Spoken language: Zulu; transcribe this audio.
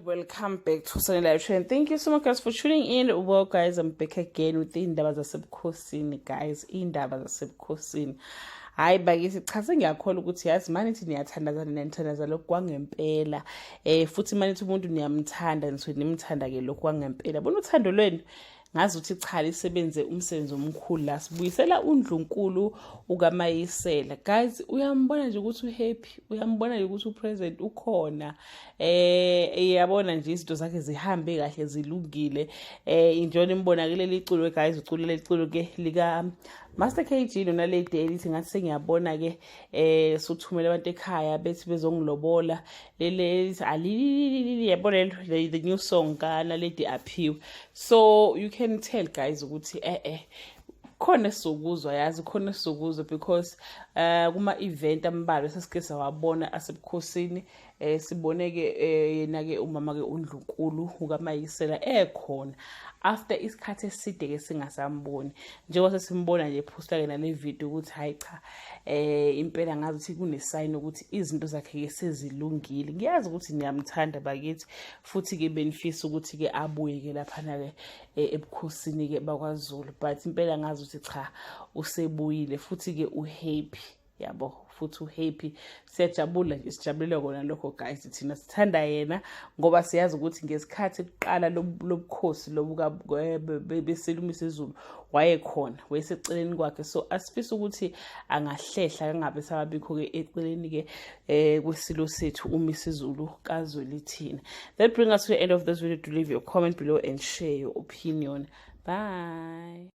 Welcome back to Sunny Live Show and thank you so much, guys, for tuning in. Well, guys, I'm back again with indaba zasebukhosini, guys, indaba zasebukhosini. Hayi bakithi, cha, sengiyakholwa ukuthi yazi manithi niyathandazana, niyanithandaza lokhu kwangempela, futhi manithi umuntu niyamthanda, nisuke nimthanda-ke lokhu kwangempela. Bona uthando lwenu ngazi ukuthi cha, lisebenze umsebenzi omkhulu la. Sibuyisela uNdlunkulu ukaMayisela, guys. Uyambona nje ukuthi uhappy, uyambona nje ukuthi upresent ukhona, yabona nje izinto zakhe zihambe kahle, zilungile. Injona imbonakele liculo, guys, uculo leliculo ke lika Master KG noNaledi elithi ngathi sengiyabona ke, suthumela abantu ekhaya bethi bezongilobola, leli alili, yabona lelo, the new song kaNaledi Aphiwe. So you can tell, guys, ukuthi khona esizokuzwa, yazi khona esizokuzwa, because kuma event ambalwa sesike sawabona asebukhosini, sibone ke yena ke umama ke uNdlunkulu ukaMayisela ekhona after isikhathi eside ke singasamboni, njengoba sesimbona nje posta ke nale video ukuthi hayi cha, impela ngazi ukuthi kune sign ukuthi izinto zakhe ke sezilungile. Ngiyazi ukuthi niyamthanda bakithi, futhi ke benifisa ukuthi ke abuye ke laphana ke ebukhosini ke bakwaZulu, but impela ngazi ukuthi cha, usebuyile futhi ke uhappy, yabo, futhi uhappy. Siyajabula nje, sijabulela kona lokho, guys. Thina sithanda yena ngoba siyazi ukuthi ngesikhathi kuqala lobukhosi lobu beSilo uMisuzulu wayekhona, wayeseceleni kwakhe, so asifisa ukuthi angahlehla kangabe sababikho-ke eceleni-ke kwesilo sethu uMisuzulu kaZwelithini. That bring us to the end of this video. To leave your comment below and share your opinion. Bye.